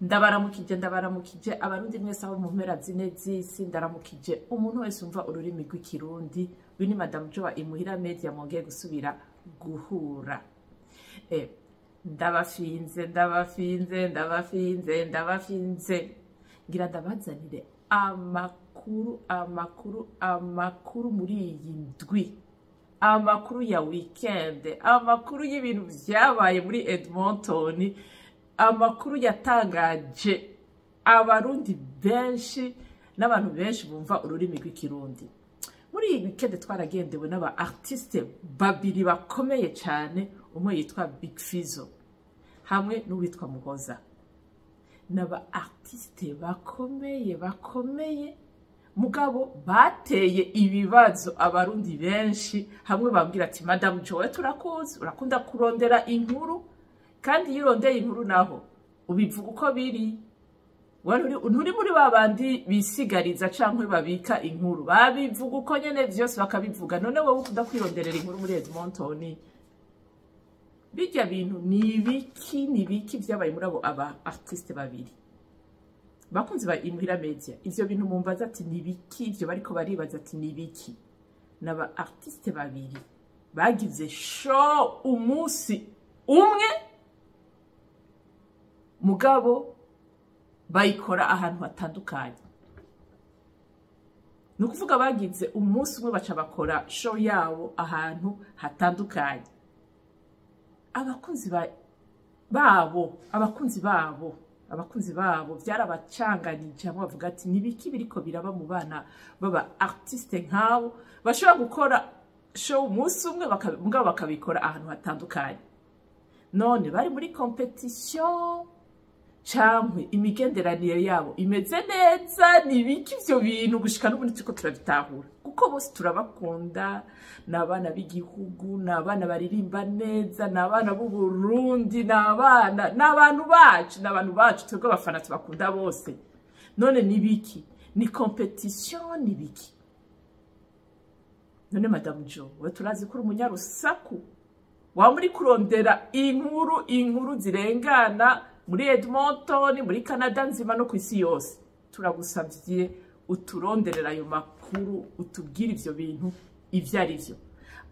Ndabaramukije, ndabaramukije Abarundi mwese abo mu mpera zine z'isi. Ndaramukije umuntu wese umva ururimi rw'Ikirundi. Uyu ni Madamu Joa Imuhira Media, mwongeye gusubira guhura. Ndabafinze, ndabafinze, ndabafinze, ndabafinze, ngira ndabazanire amakuru, amakuru, amakuru muri iyi ndwi, amakuru ya weekend, amakuru y'ibintu vyabaye muri Edmonton, amakuru yatangaje Abarundi benshi n'abantu benshi bumva ururimi rw'Ikirundi. Muri iyi weekend twaragendewe n'aba artiste babiri bakomeye cyane, umwe yitwa Big Fizzo hamwe n'uwitwa Muhoza. N'aba artiste bakomeye bakomeye, mugabo bateye ibibazo Abarundi benshi. Hamwe bambwira ati: "Madamu Joe, turakuzi, urakunda kurondera inkuru, kandi iyo urondeye inkuru naho ubivuga uko biri. Nturi muri ba bandi bisigariza canke babika inkuru, babivuga uko nyene vyose bakabivuga. None wowe ukunda kwironderera inkuru muri Edmonton, bijya bintu ni ibiki? Ni ibiki vyabaye muri abo aba artiste babiri?" Bakunzi ba Imuhira Media, ivyo bintu mumbaza ati ni ibiki, ivyo bariko baribaza ati ni ibiki? N'aba artiste babiri bagize show umunsi umwe, mugabo bayikora ahantu hatandukanye. Ni ukuvuga bagize umunsi umwe, baca bakora show yabo ahantu hatandukanye. Abakunzi babo, abakunzi babo, abakunzi babo byarabacanganije. Hamwe bavuga ati: "Nibiki biriko biraba mu bana baba artiste nk'abo bashobora gukora show umunsi umwe, mugabo bakabikora ahantu hatandukanye? None bari muri competition, cankwe imigenderanire yabo imeze neza? Ni ibiki ivyo bintu?" Gushika n'ubu turiko turabitahura, kuko bose turabakunda, ni abana b'igihugu, ni abana baririmba neza, ni abana b'Uburundi, ni abana, ni abantu bacu, ni abantu bacu. Twebwe abafana tubakunda bose. None ni ibiki? Ni competition? Ni ibiki? None Madamu Jo, we turazi ko uri umunyarusaku, waba muri kurondera inkuru, inkuru zirengana muri Edmonton, muri Canada nzima no ku isi yose. Turagusavye uturonderera ayo makuru, utubwire ivyo bintu ivyo ari vyo.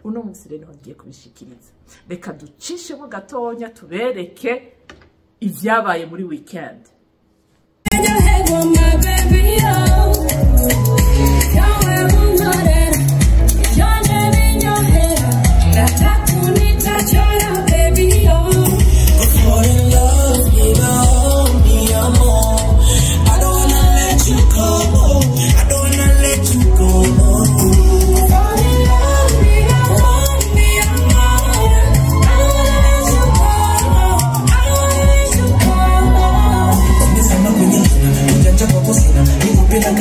Uno munsi rero niho ngiye kubishikiriza. Reka ducishemo gatonya tubereke ivyabaye muri weekend. Nyoherwa, my baby, oh. Yawe unkorera, ibyanje binyohera. Gatatu nitachora, baby, oh. Fall in love, mi mi amor. I don't wanna let you go. I don't wanna let you go. Fall in love, mi amor, mi amor. I don't wanna let you go. I don't wanna let you go. Nimezama kwenye kina, ujanja kwako sina, nikupenda.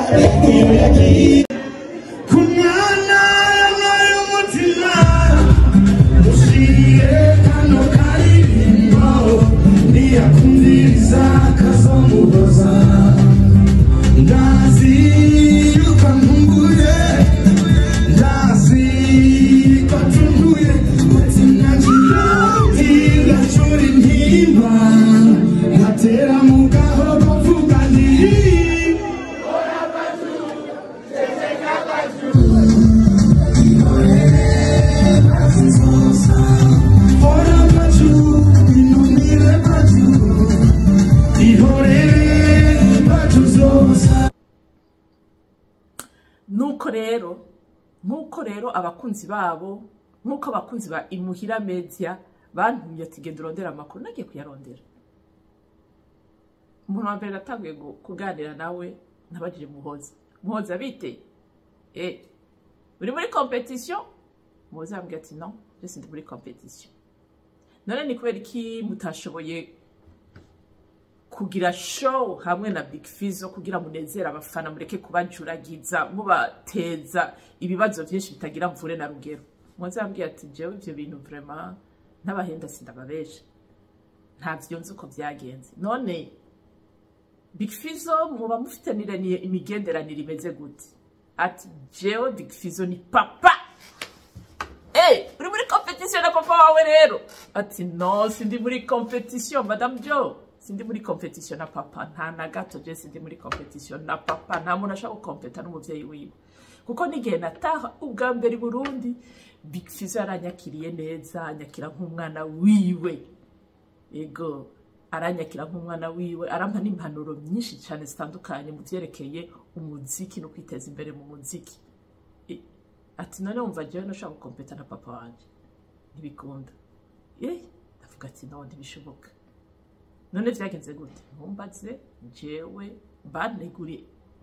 Iyo yagiye ku mwana y'umutima ushiye kano karirimbo niyakumviriza kazomuhoza ndazi yuko nkumbuye ndazi ko atunguye mutima ngira ngacura intimba ngatera mu gahoro mvuga nti Ora machu, inumire machu, ihorere machu zosa. Nuko rero, nkuko rero abakunzi babo, nkuko abakunzi ba Imuhira Media bantumye ati genda urondera amakuru, nagiye kuyarondera. Umuntu wa mbere natanguye kuganira nawe nabajije Muhoza. Muhoza bite? Uri muri competition? Muhoza yambwiye ati non, je sindi muri competition. None ni kubera iki mutashoboye kugira show hamwe na Big Fizzo kugira munezere abafana, mureke kubajuragiza mubateza ibibazo byinshi bitagira mvure na rugero? Muhoza yambwiye ati jewe ivyo bintu vraiment n'abahenda sindababesha, ntavyo nzi uko vyagenze. None Big Fizzo muba mufitaniye imigenderanire imeze gute? Ati jewe Big Fizzo ni papa. Uri muri competition na papa wawe rero? Ati no, sindi muri competition Madame Joe, sindi muri competition na papa, nta na gato, je sindi muri competition na papa. Nta muntu ashaka gukompeta n'umuvyeyi wiwe, kuko n'igihe nataha ubwa mbere i Burundi, Big Fizzo yaranyakiriye neza, anyakira nk'umwana wiwe. Ego, aranyakira nk'umwana wiwe, arampa n'impanuro nyinshi cyane zitandukanye mu vyerekeye umuziki no kwiteza imbere mu muziki. Ati none wumva jewe ntushobora gukompeta na papa wanje, ntibikunda. Ndavuga ati no, ntibishoboka. None vyagenze gute? Ntumbaze, jewe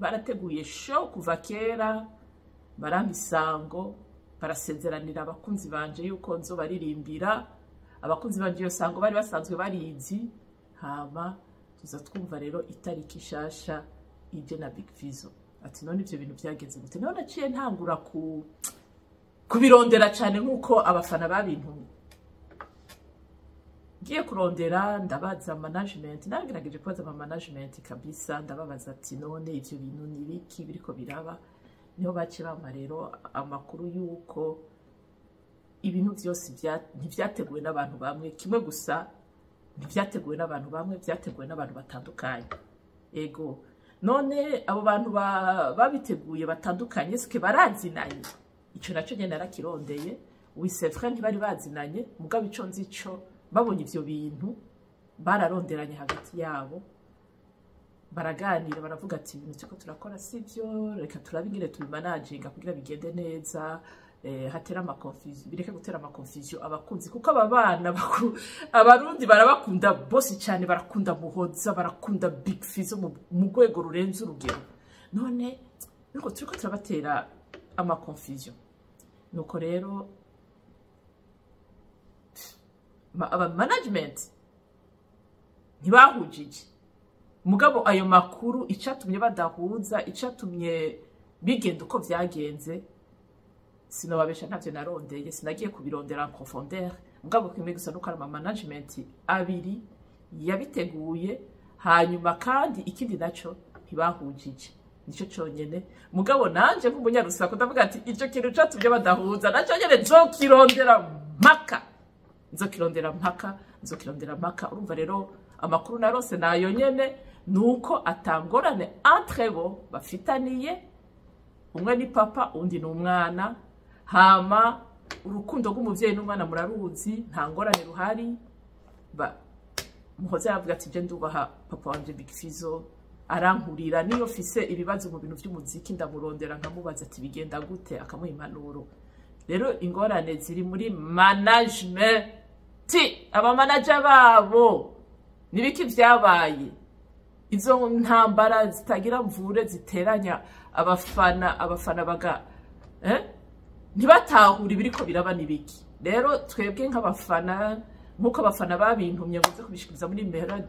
barateguye show kuva kera, barampa isango, barasezeranira abakunzi banje yuko nzobaririmbira. Abakunzi banje iyo sango bari basanzwe barizi. Hama tuza twumva rero itariki shasha ije na Big Fizzo. Ati none ivyo bintu vyagenze gute? None naciye ntangura kubirondera cane nkuko abafana babintumye. Ngiye kurondera, ndabaza management, nagerageje kubaza ama management kabisa, ndababaza ati none ivyo bintu ni biki biriko biraba? Niho baciye bampa rero amakuru yuko ibintu vyose ntivyateguwe n'abantu bamwe, kimwe gusa ntivyateguwe n'abantu bamwe, vyateguwe n'abantu batandukanye. Ego, none abo bantu babiteguye batandukanye, sike barazinanye? Ico naco nyene narakirondeye. Oui, c'est vrai, ntibari bazinanye, mugabo ico nzi ico babonye ivyo bintu bararonderanye hagati yabo, baraganira, baravuga ati ibintu turiko turakora sivyo, reka turabe ingene tubimanaginga kugira bigende neza, hatera ama confusion, bireke gutera ama confusion abakunzi, kuko aba bana abarundi barabakunda bose cyane, barakunda Muhoza, barakunda Big Fizzo mu rwego rurenze urugero. None nuko turiko turabatera ama confusion. Nuko rero aba management ntibahujije, mugabo ayo makuru icatumye badahuza, icatumye bigenda uko vyagenze, sinobabesha ntavyo narondeye, sinagiye kubirondera en profondeur, mugabo kimwe gusa nuko ari ama management abiri yabiteguye, hanyuma kandi ikindi naco ntibahujije, nico conyene. Mugabo nanje nk'umunyarusaku ndavuga ati ico kintu catumye badahuza naco nyene nzokirondera mpaka, nzokirondera mpaka, nzokirondera mpaka. Urumva rero amakuru narose nayo nyene nuko atangorane entre bo bafitaniye, umwe ni papa undi ni umwana, hama urukundo rw'umuvyeyi n'umwana muraruzi, nta ngorane ruhari. Muhoza yavuga ati je ndubaha papa wanje Big Fizzo, arankurira, niyo mfise ibibazo mu bintu vy'umuziki ndamurondera nkamubaza ati bigenda gute, akamuha impanuro. Rero ingorane ziri muri management, aba manager babo nibiki vyabaye, izo ntambara zitagira mvure ziteranya abafana, abafana baga ntibatahura ibiriko biraba nibiki. Rero twebwe nk'abafana, Nkuko abafana babintumye ngo nze kubishikiriza muri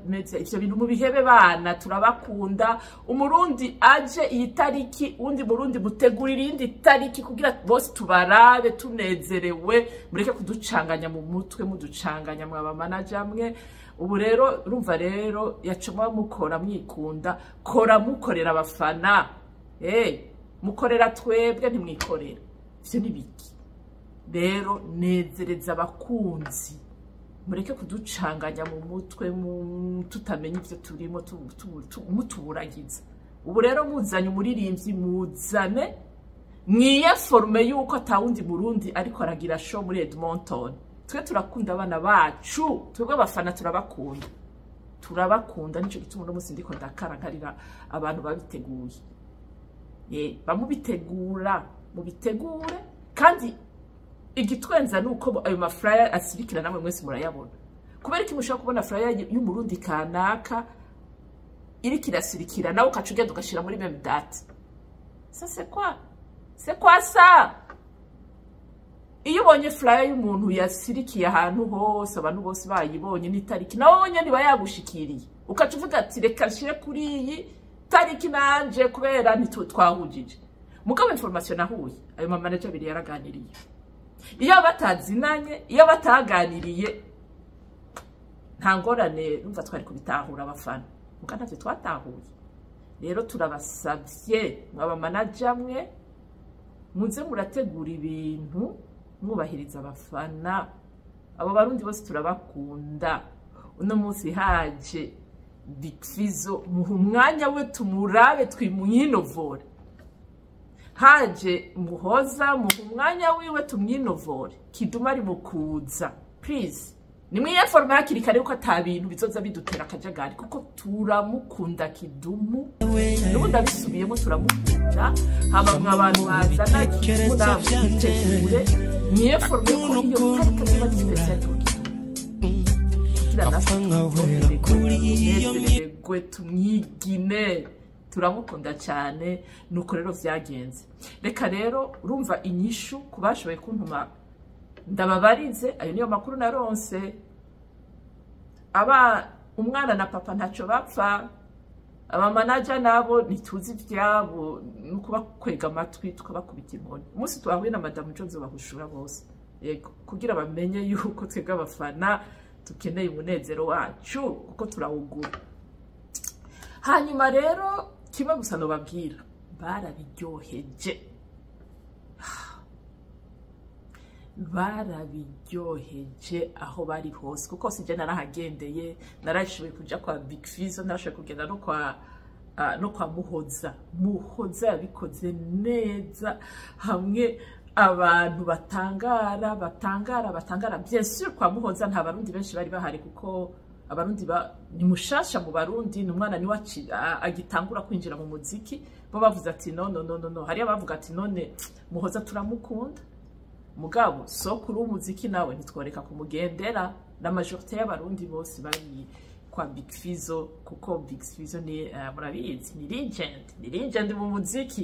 media, ivyo bintu mubihebe bana, turabakunda. Umurundi aje iyi tariki, uwundi murundi mutegurira iyindi tariki kugira bose tubarabe tunezerewe. Mureke kuducanganya mu mutwe, muducanganya mwaba manager mwe. Ubu rero urumva rero yacuma mukora mwikunda, kora mukorera abafana, mukorera twebwe ntimwikorera. Ivyo ni biki rero? Nezereza abakunzi, mureke kuducanganya mu mutwe tutamenya ivyo turimo, mutuburagiza. Ubu rero muzanye umuririmbyi, muzane mwiyeforume yuko atawundi murundi ariko aragira show muri Edmonton. Twe turakunda abana bacu, twebwe abafana turabakunda, turabakunda. Nico gituma uno munsi ndiko ndakara nkarira abantu babiteguye. Bamubitegura, mubitegure. Kandi igitwenza nuko ayo maflyer asirikira namwe mwese murayabona. Kubera iki mushobora kubona flyer y'umurundi kanaka iriko irasirikira, nawe ukaca ugenda ugashira muri même date? Ça c'est quoi? C'est quoi ça? Iyo ubonye flyer y'umuntu yasirikiye ahantu hose, abantu bose bayibonye n'itariki, nawe nyene iba yagushikiriye, ukaca uvuga ati reka nshire kuri iyi tariki nanje kubera ntitwahujije. Mugabo information nahuye, ayo ma manager abiri yaraganiriye. Iyo batazinanye, iyo bataganiriye, nta ngorane, numva twari kubitahura abafana, muga ntavyo twatahuye. Rero turabasavye mwaba manager mwe, muze murategura ibintu mwubahiriza abafana. Abo barundi bose turabakunda. Uno munsi haje Big Fizzo, muha umwanya we tumurabe twimwinovore. Haje Muhoza, muha umwanya wiwe tumwinovore. Kiduma ari mukuza, please nimwiyeforme hakiri kare yuko ata bintu bizoza bidutera akajagari, kuko turamukunda Kidumu. N'ubundi abisubiyemo, turamukunda. Hama mwa bantu bazana Kidumu, namwitegure, mwiyeforme ko iyo tariki ziba spécial ku Kidumu kugira natwe tunezererwe, tumwigine, turamukunda cyane. Nuko rero vyagenze. Reka rero urumva inyishu ku bashoboye kuntuma ndababarize, ayo niyo makuru naronse. Aba umwana na papa ntaco bapfa. Abamanaja nabo ntituzi ivyabo, ni ukubakwega amatwi tukabakubita inkoni. Umunsi twahuye na Madamu Jones bahushura bose, yego, kugira bamenye yuko twebwe abafana dukeneye umunezero wacu kuko turawugura. Hanyuma rero kimwe gusa nobabwira, barabiryoheje, barabiryoheje aho bari hose, kuko sije narahagendeye, narashoboye kuja kwa Big Fizzo, narashoboye kugenda no kwa Muhoza. Muhoza yabikoze neza, hamwe abantu batangara, batangara, batangara. Bien sûr, kwa Muhoza nta barundi benshi bari bahari, kuko abarundi ni mushasha mu Barundi, ni umwana niwe agitangura kwinjira mu muziki. Bo bavuze ati no, no, no, no, no. Hari abavuga ati none Muhoza turamukunda, mugabo sokuru w'umuziki nawe ntitworeka kumugendera. La majorité y'abarundi bose bari kwa Big Fizzo, kuko Big Fizzo ni murabizi, ni legend, ni legend mu muziki.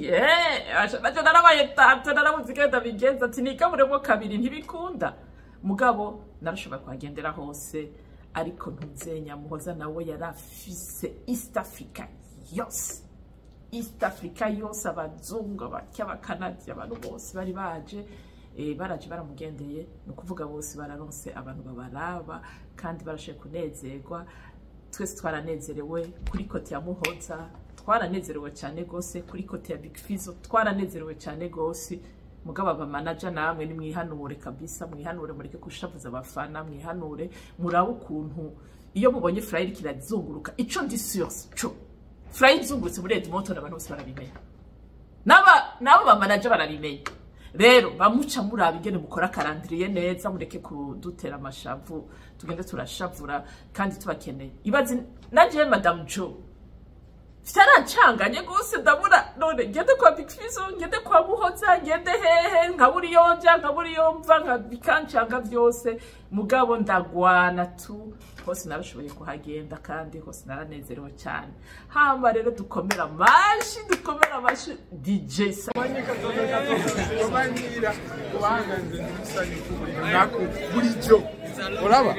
Naje narabaye tante, narabuze igenda bigenza ati nikaburemo kabiri ntibikunda, mugabo narashobora kuhagendera hose. Ariko ntuzenya Muhoza nawe yarafise East Africa yose, East Africa yose, abazungu, abakya, abakanadi, abantu bose bari baje, baraje baramugendeye. Ni ukuvuga bose bararonse abantu babaraba kandi barashoboye kunezerwa. Twese twaranezerewe kuri côté ya Muhoza, twaranezerewe cyane gose. Kuri côté ya Big Fizzo twaranezerewe cyane gose. Mugabo aba manager namwe nimwihanure kabisa, mwihanure, mureke kushavuza abafana, mwihanure, murabe ukuntu iyo mubonye flyer kirazunguruka. Ico ndi sûr co, flyer izungurutse muri Edmonton abantu bose barabimenya, naba nabo ba manager barabimenya. Rero bamuca muraba ingene mukora calendrier neza, mureke kudutera amashavu, tugende turashavura kandi tubakeneye. Ibaze nanje Madame Joe vyarancanganye gose, ndabura none ngende kwa Big Fizzo, ngende kwa Muhoza, ngende hehe? Nkabura iyo nja, nkabura iyo mva, bikancanga vyose. Mugabo ndagwana tu, hose narashoboye kuhagenda kandi hose naranezerewe cyane. Hama rero dukomera amashi, dukomera amashi DJ Sa Tomanyiira kubanga nze ndi musanyufu nako bulijjo. Uraba?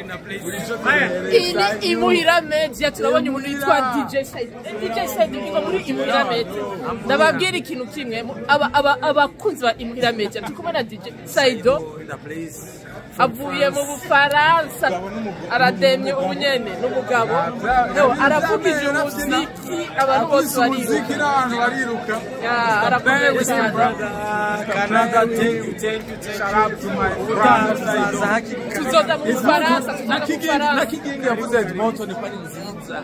Iyi ni Imuhira Media. Turabonye umuntu yitwa DJ Said. DJ Said, ingo muri Imuhira Media. Ndababwira ikintu kimwe, abakunzi ba Imuhira Media, turi kumwe na DJ Saido avuye mu Bufaransa, arademye ubunyene n'umugabo. No, aravugije umuziki, abantu bose Akubise umuziki bariruka. N'abantu bariruka. Ya, arakomeye cyane. Canada, thank you, thank you, thank you. Shout out to my brother Saido. Tuzoza mu Bufaransa, tuzoza mu Nakigingi Bufaransa. Nakigingi yavuze Edmonton ko ari nziza.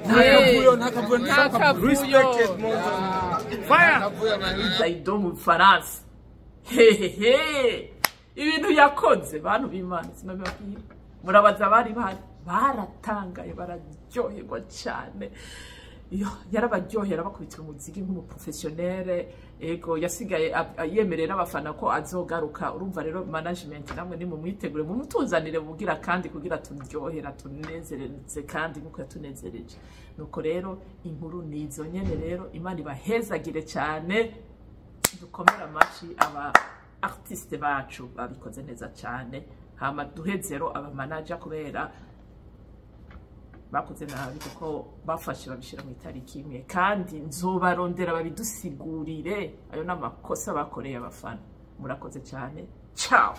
Ntakavuyo, ntakavuyo, Ntakavuyo. Respect Edmonton. Saido mu Bufaransa, hehehe, ibintu yakoze, bantu b'Imana, sinabibabwira. Murabaza abari bahari, baratangaye, bararyoherwa cyane. Yo, yarabaryohera, bakubitira umuziki nk'umuprofessionnel. Ego, yasigaye yemerera abafana ko azogaruka. Urumva rero, management namwe nimumwitegure, mumutuzanire bugira kandi kugira turyohera, tunezereze kandi nkuko yatunezereje. Nuko rero inkuru nizo nyene. Rero Imana ibahezagire cyane. Dukomere amashi aba artiste bacu, babikoze neza cyane. Hama duhe zero aba manager kubera bakoze nabi, kuko bafashe babishyira mu itariki imwe, kandi nzobarondera babidusigurire. Ayo ni amakosa bakoreye abafana. Murakoze cyane, ciao.